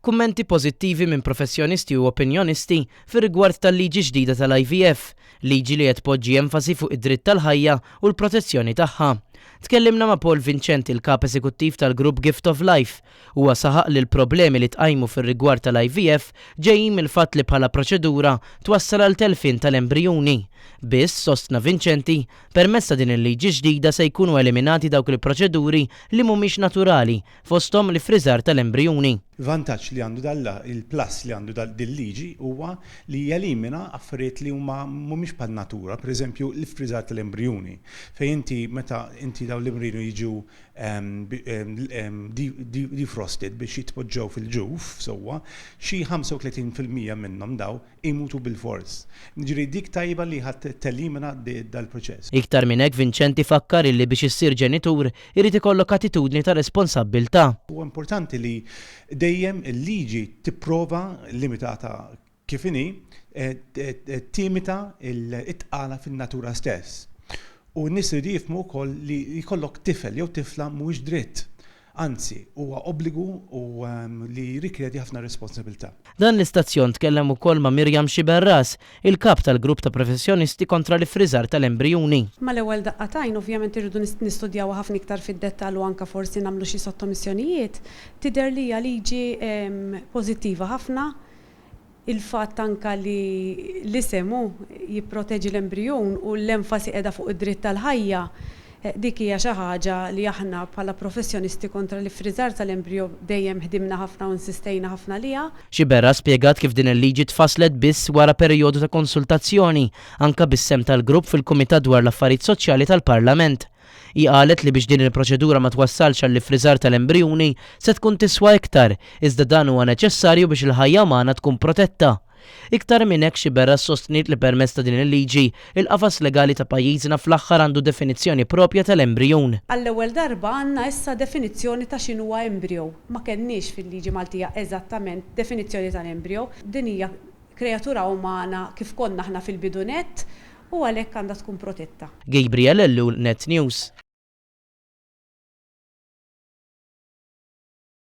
Kummenti pożittivi minn professjonisti u opinjonisti fir-rigward tal-liġi ġdida tal-IVF, liġi li qed tpoġġi enfasi fuq id-dritt tal-ħajja u l-protezzjoni tagħha. Tkellimna ma' Paul Vincenti, il-Kap Eżekuttiv tal-grupp Gift of Life. Huwa saħaq li l-problemi li tqajmu fir-rigward tal-IVF ġejjin mill-fatt li bħala proċedura twassal għal telfien tal-embrijuni. Biss, sostna Vincenti, permezz ta' din il-liġi ġdida se jkunu eliminati dawk il-proċeduri li mhumiex naturali fosthom l-iffriżar tal-embrijuni. Vantaġġ li għandu dal il-plus li għandu dal dil-liġi huwa li jelimina affarijiet li huma mhumiex bħan-natura, pereżempju l-iffriżar tal-embrijuni, fejn inti meta inti dawn l-embrijuni jiġu defrosted biex jitpoġġew fil-ġuf sewwa, xi 35% minnhom daw imutu bilfors. Jiġifieri dik tajba li ħa telimina dal-proċess. Iktar minn hekk Vincenti fakkar illi biex issir ġenitur irid ikollok attitudni ta' responsabbiltà. Huwa importanti li dejjem il-liġi tipprova, limitata kif inhi, timita t-tqala fin-natura stess. U n-nies iridu jifhmu wkoll li jkollok tifel jew tifla mhuwiex dritt. Anzi, huwa obbligu u li jirrikjedi ħafna responsabilità. Dan l-istazzjon tkellem ukoll ma' Miriam Sciberras, il-Kap tal-grupp ta' professjonisti kontra l-iffriżar tal-embrijuni. Mal-ewwel daqqa t'għajn, ovvjament irridu nistudjawha ħafna iktar fid-dettall u anke forsi nagħmlu xi sottomissjonijiet, tidher li hija liġi pożittiva ħafna. Il-fatt anke li l-isem hu jipproteġi l-embrijun u l-enfasi qiegħda fuq id-dritt tal-ħajja, dik hija xi ħaġa li aħna bħala professjonisti kontra l-iffriżar tal-embryo dejjem ħdimna ħafna u insistejna ħafna għaliha. Sciberras spjegat kif din il-liġi tfasslet biss wara perjodu ta' konsultazzjoni, anke bis-sehem tal-grupp fil-Kumitat dwar l-Affarijiet Soċjali tal-Parlament. Hi qalet li biex din il-proċedura ma twassalx għall-iffriżar tal-embrijuni se tkun tiswa iktar, iżda dan huwa neċessarju biex il-ħajja umana tkun protetta. Iktar minn hekk Sciberras sostniet li permezz ta' din il-liġi, il-qafas legali ta' pajjiżna fl-aħħar għandu definizzjoni proprja tal-embrijun. Għall-ewwel darba għandna issa definizzjoni ta' x'inhuwa embryo. Ma kellniex fil-liġi Maltija eżattament definizzjoni tal-embryo. Din hija kreatura umana kif konna aħna fil-bidu nett u għalhekk għandha tkun protetta. Gabriel Ellul, Net News.